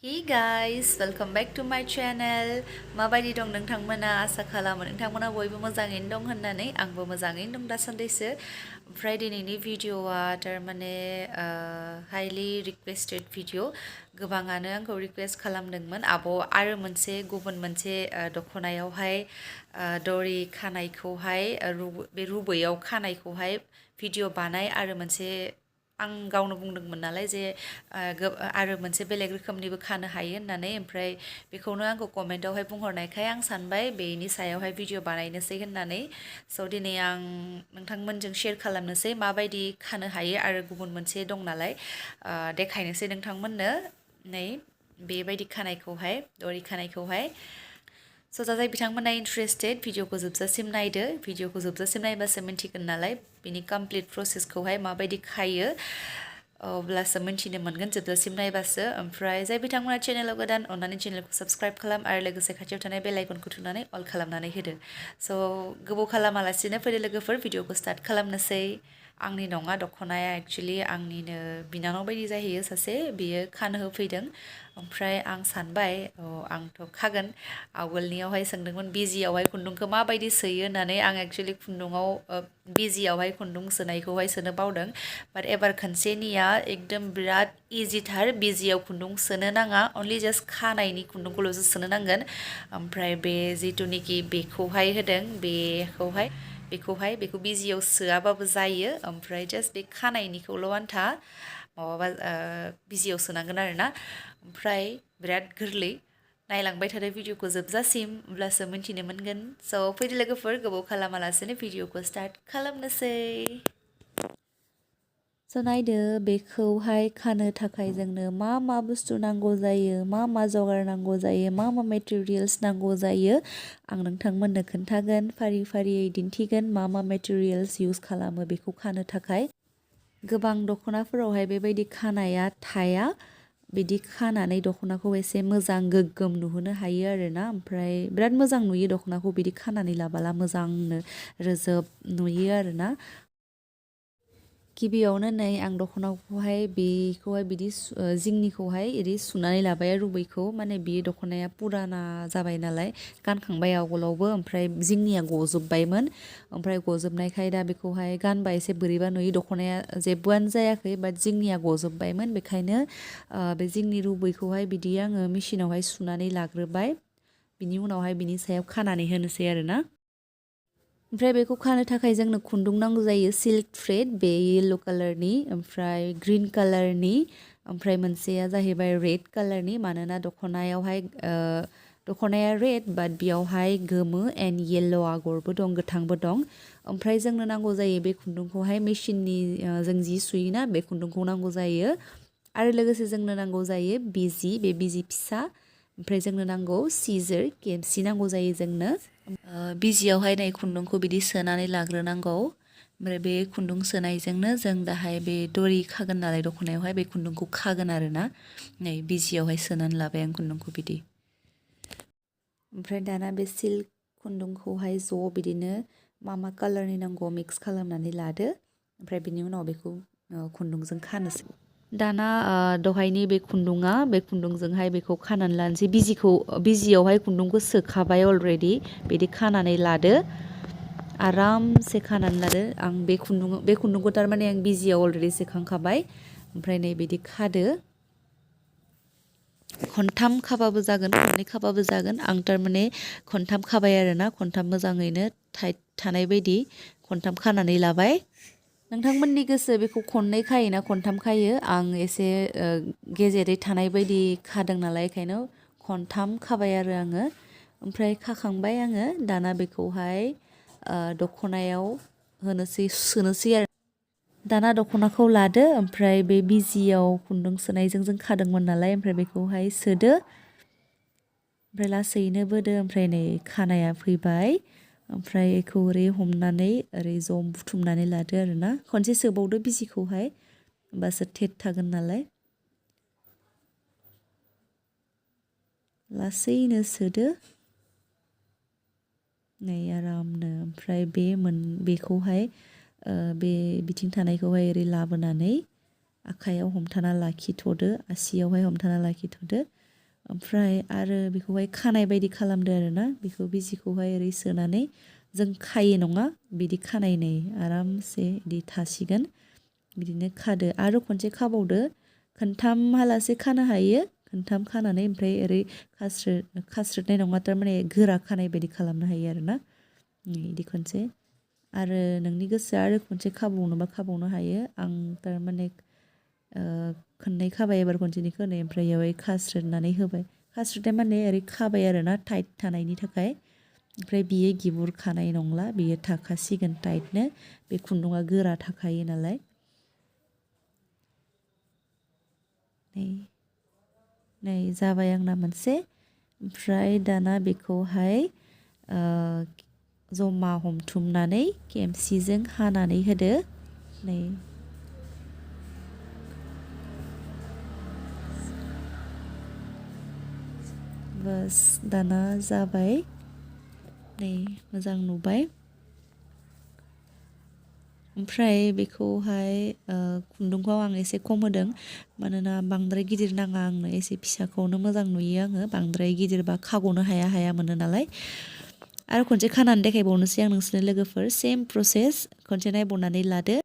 Hey guys, welcome back to my channel. माबायदि दं नोंथांमोना आसा खालामो नोंथांमोना बयबो मोजाङैनो दं होननानै आंबो मोजाङैनो दं दासान्दिसो ओमफ्राय दिनैनि भिडिअआ थारमाने हाइलि रिक्वेस्टेड भिडिअ गोबाङानो आंखौ रिक्वेस्ट खालामदोंमोन आब' आरो गुबुन मोनसे दख'नायावहाय दरि खानायखौहाय बे रुबैयाव खानायखौहाय भिडिअ बानाय आरो मोनसे आं गावनो बुंदोंमोन नालाय जे आरो मोनसे बेलेग रोखोमनिबो खानो हायो होननानै ओमफ्राय बेखौनो आंखौ कमेन्टआवहाय बुंहरनायखाय आं सानबाय बेनि सायावहाय भिडिअ बानायनोसै होननानै स' दिनै आं नोंथांमोनजों शेयार खालामनोसै माबायदि खानो हायो आरो गुबुन मोनसे दं नालाय देखायनोसै नोंथांमोननो नै बेबायदि खानायखौहाय दरि खानायखौहाय स' जाय बिथांमोना इन्ट्रेस्टेड भिडिअखौ जोबजासिम नायदो भिडिअखौ जोबजासिम नायबासो मिन्थिगोन नालाय बिनि कमप्लिट प्रसेसखौहाय माबायदि खायो अब्लासो मिन्थिनो मोनगोन जोबजासिम नायबासो ओमफ्राय जाय बिथांमोना चेनेलाव गोदान अन्नानै चेनेलखौ साबस्क्राइब खालाम आरो लोगोसे खाथियाव थानाय बेल आइकनखौ थुनानै अल खालामनानै होदो स' गोबाव खालामालासिनो फैदो लोगोफोर भिडिअखौ स्टार्ट खालामनोसै आंनि नङा दख'नाया एक्सुवेलि आंनिनो बिनानाव बायदि जाहैयो सासे बियो खानो होफैदों ओमफ्राय आं सानबाय आंथ' खागोन आवगोलनियावहाय सोंदोंमोन बिजियावहाय खुन्दुंखौ माबायदि सोयो होननानै आं एक्सुवेलि खुन्दुङाव बिजियावहाय खुन्दुं सोनायखौहाय सोनो बावदों बाट एबार खनसेनिया एकदम बिराद इजिथार बिजियाव खुन्दुं सोनो नाङा अनलि जास्ट खानायनि खुन्दुंखौल'सो सोनो नांगोन ओमफ्राय बे जिथुनिखि बेखौहाय होदों बेखौ बिजियाव सोआबाबो जायो ओमफ्राय जास्ट बे खानायनिखौल' आन्था माबाबा बिजियाव सोनांगोन आरोना ओमफ्राय बिराद गोरलै नायलांबाय थादो भिडिअखौ जोबजासिम अब्लासो मिन्थिनो मोनगोन स' फैदो लोगोफोर गोबाव खालामालासेनो भिडिअखौ स्टार्ट खालामनोसै स' नायदो बेखौहाय खानो थाखाय जोंनो मा बुस्थु नांगौ जायो मा जगार नांगौ जायो मा मेटेरियल्स नांगौ जायो आं नोंथांमोननो खोन्थागोन फारि फारियै दिन्थिगोन मा मेटेरियल्स इउज खालामो बेखौ खानो थाखाय गोबां दख'नाफोरावहाय बेबायदि खानाया थाया बिदि खानानै दख'नाखौ एसे मोजां गोग्गोम नुहोनो हायो आरोना ओमफ्राय बिराद मोजां नुयो दख'नाखौ बिदि खानानै लाबाला मोजांनो रोजोब नुयो आरोना गिबियावनो नै आं दख'नाखौहाय बेखौहाय बिदि जिंनिखौहाय इदि सुनानै लाबाय रुबैखौ माने बियो दख'नाया पुराना जाबाय नालाय गानखांबाय आवगोलावबो ओमफ्राय जिंनिया गजोब्बायमोन ओमफ्राय गजोबनायखाय दा बेखौहाय गानबा एसे बोरैबा नुयो दख'नाया जेबोआनो जायाखै बाट जिंनिया गजोब्बायमोन बेखायनो बे जिंनि रुबैखौहाय बिदि आङो मेचिनावहाय सुनानै लाग्रोबाय बिनि उनावहाय बिनि सायाव खानानै होनोसै आरोना ओमफ्राय बेखौ खानो थाखाय जोंनो खुन्दुं नांगौ जायो सिल्क थ्रेड बे येल्ल' कालारनि ओमफ्राय ग्रिन कालारनि ओमफ्राय मोनसेया जाहैबाय रेड कालारनि मानोना दख'नाया रेड बाट बेयावहाय गोमो एन्ड येल्ल' आगरबो दं गोथांबो दं ओमफ्राय जोंनो नांगौ जायो बे खुन्दुंखौहाय मेचिननि जों जि सुयोना बे खुन्दुंखौ नांगौ जायो आरो लोगोसे जोंनो नांगौ जायो बे बिजि फिसा ओमफ्राय जोंनो नांगौ सिजोर केमसि नांगौ जायो जोंनो बिजियावहाय नै खुन्दुंखौ बिदि सोनानै लाग्रोनांगौ ओमफ्राय बे खुन्दुं सोनायजोंनो जों दाहाय बे दरि खागोन नालाय दख'नायावहाय बे खुन्दुंखौ खागोन आरोना नै बिजियावहाय सोनानै लाबाय आं खुन्दुंखौ बिदि ओमफ्राय दाना बे सिल्क खुन्दुंखौहाय ज' बिदिनो मा कालारनि नांगौ मिक्स खालामनानै लादो ओमफ्राय बिनि उनाव बेखौ खुन्दुंजों खानोसै दाना दहायनि बे खुन्दुंजोंहाय बेखौ खानानै लानोसै बिजियावहाय खुन्दुंखौ सोखाबाय अलरेडि बिदि खानानै लादो आरामसे खानानै लादो आं बे खुन्दुंखौ थारमाने आं बिजियाव अलरेडि सोखांखाबाय ओमफ्राय नै बिदि खादो खनथाम खाबाबो जागोन खननै खाबाबो जागोन आं थारमाने खनथाम खाबाय आरोना खनथाम मोजाङैनो टाइट थानाय बायदि खनथाम खानानै लाबाय नोंथांमोननि गोसो बेखौ खननै खायोना खनथाम खायो आं एसे गेजेरै थानाय बायदि खादों नालाय बेखायनो खनथाम खाबाय आरो आङो ओमफ्राय खाखांबाय आङो दाना बेखौहाय दख'नायाव सोनोसै आरो दाना दख'नाखौ लादो ओमफ्राय बे बिजियाव खुन्दुं सोनायजों जों खादोंमोन नालाय ओमफ्राय बेखौहाय सोदो ओमफ्राय लासैनो बोदो ओमफ्राय नै खानाया फैबाय ओमफ्राय बेखौ ओरै हमनानै ओरै ज' बुथुमनानै लादो आरोना खनसे सोबावदो बिजिखौहाय होमबासो थेट थागोन नालाय लासैनो सोदो नै आरामनो ओमफ्राय बेखौहाय बे बिथिं थानायखौहाय ओरै लाबोनानै आखाइयाव हमथाना लाखिथ'दो आसियावहाय हमथाना लाखिथ'दो ओमफ्राय आरो बेखौहाय खानाय बायदि खालामदो आरोना बेखौ बिजिखौहाय ओरै सोनानै जों खायो नङा बिदि खानाय नै आरामसे बिदि थासिगोन बिदिनो खादो आरो खनसे खाबावदो खनथाम हालासे खानो हायो खनथाम खानानै ओमफ्राय ओरै खास्रोदनाय नङा थारमाने गोरा खानाय बायदि खालामनो हायो आरोना बिदि खनसे आरो नोंनि गोसो आरो खनसे खाबावनोबा खाबावनो हायो आं थारमाने खननै खाबाय एबार खनसेनिखौ नै ओमफ्राय बेयावहाय खास्रोदनानै होबाय खास्रोदनाय माने ओरै खाबाय आरोना टाइट थानायनि थाखाय ओमफ्राय बियो गिबुर खानाय नंला बियो थाखासिगोन टाइटनो बे खुन्दुङा गोरा थाखायो नालाय नै जाबाय आंना मोनसे ओमफ्राय दाना बेखौहाय जमा हमथुमनानै खेमसिजों हानानै होदो नै बास दाना जाबाय नै मोजां नुबाय ओमफ्राय बेखौहाय खुन्दुंखौ आं एसे खम होदों मानोना बांद्राय गिदिर नाङा आंनो एसे फिसाखौनो मोजां नुयो आङो बांद्राय गिदिरबा खाग'नो हाया मोनो नालाय आरो खनसे खानानै देखायबावनोसै आं नोंसोरनो लोगोफोर सेम प्रसेस खनसे नायबावनानै लादो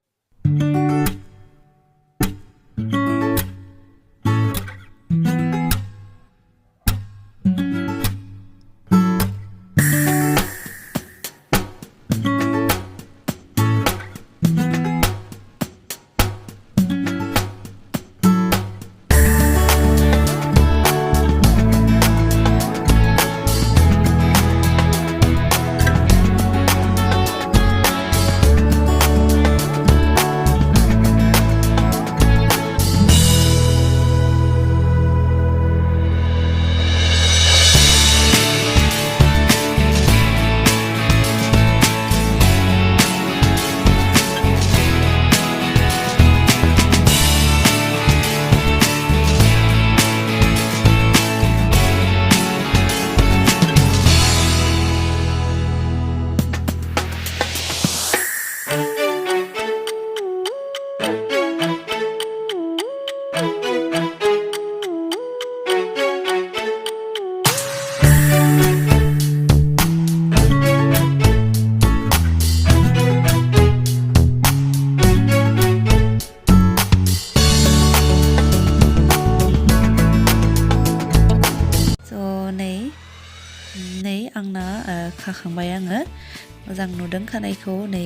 नै आंना खाखांबाय आङो मोजां नुदों खानायखौ नै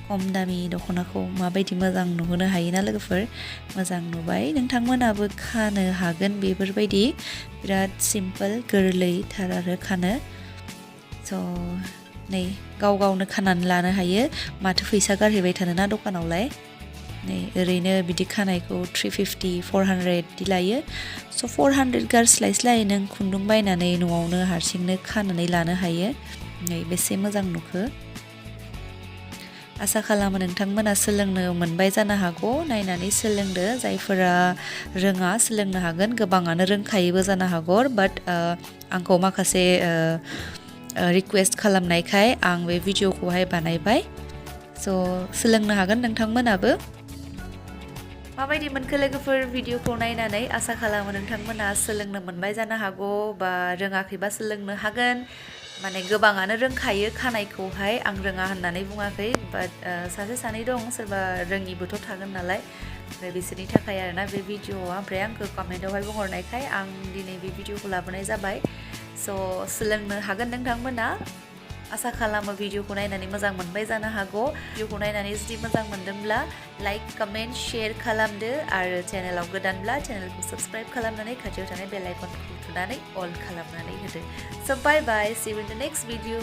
खम दामि दख'नाखौ माबायदि मोजां नुहोनो हायोना लोगोफोर मोजां नुबाय नोंथांमोनाबो खानो हागोन बेफोरबायदि बिराद सिम्पोल गोरलैथार आरो खानो स' नै गाव गावनो खानानै लानो हायो माथो फैसा गारहैबाय थानो ना दखानावलाय नै ओरैनो बिदि खानायखौ 350 400 बिदि लायो स' 400 गारस्लायस्लाय नों खुन्दुं बायनानै न'आवनो हारसिंनो खानानै लानो हायो नै बेसे मोजां नुखो आसा खालामो नोंथांमोना सोलोंनो मोनबाय जानो हागौ नायनानै सोलोंदो जायफोरा रोङा सोलोंनो हागोन गोबाङानो रोंखायोबो जानो हागौ बाट आंखौ माखासे रिक्वेस्ट खालामनायखाय आं बे भिडिअखौहाय बानायबाय स' सोलोंनो हागोन नोंथांमोनाबो माबायदि मोनखो लोगोफोर भिडिअखौ नायनानै आसा खालामो नोंथांमोना सोलोंनो मोनबाय जानो हागौ बा रोङाखैबा सोलोंनो हागोन माने गोबाङानो रोंखायो खानायखौहाय आं रोङा होननानै बुङाखै बाट सासे सानै दं सोरबा रोङिबोथ' थागोन नालाय ओमफ्राय बिसोरनि थाखाय आरोना बे भिडिअआ ओमफ्राय आंखौ कमेन्टआवहाय बुंहरनायखाय आं दिनै बे भिडिअखौ लाबोनाय जाबाय स' सोलोंनो हागोन नोंथांमोना आसा खालामो भिडिअखौ नायनानै मोजां मोनबाय जानो हागौ भिडिअखौ नायनानै जुदि मोजां मोनदोंब्ला लाइक कमेन्ट शेयार खालामदो आरो चेनेलाव गोदानब्ला चेनेलखौ साबस्क्राइब खालामनानै खाथियाव थानाय बेल आइकनखौ थुनानै अल खालामनानै होदो स' बाय बाय C you in the next video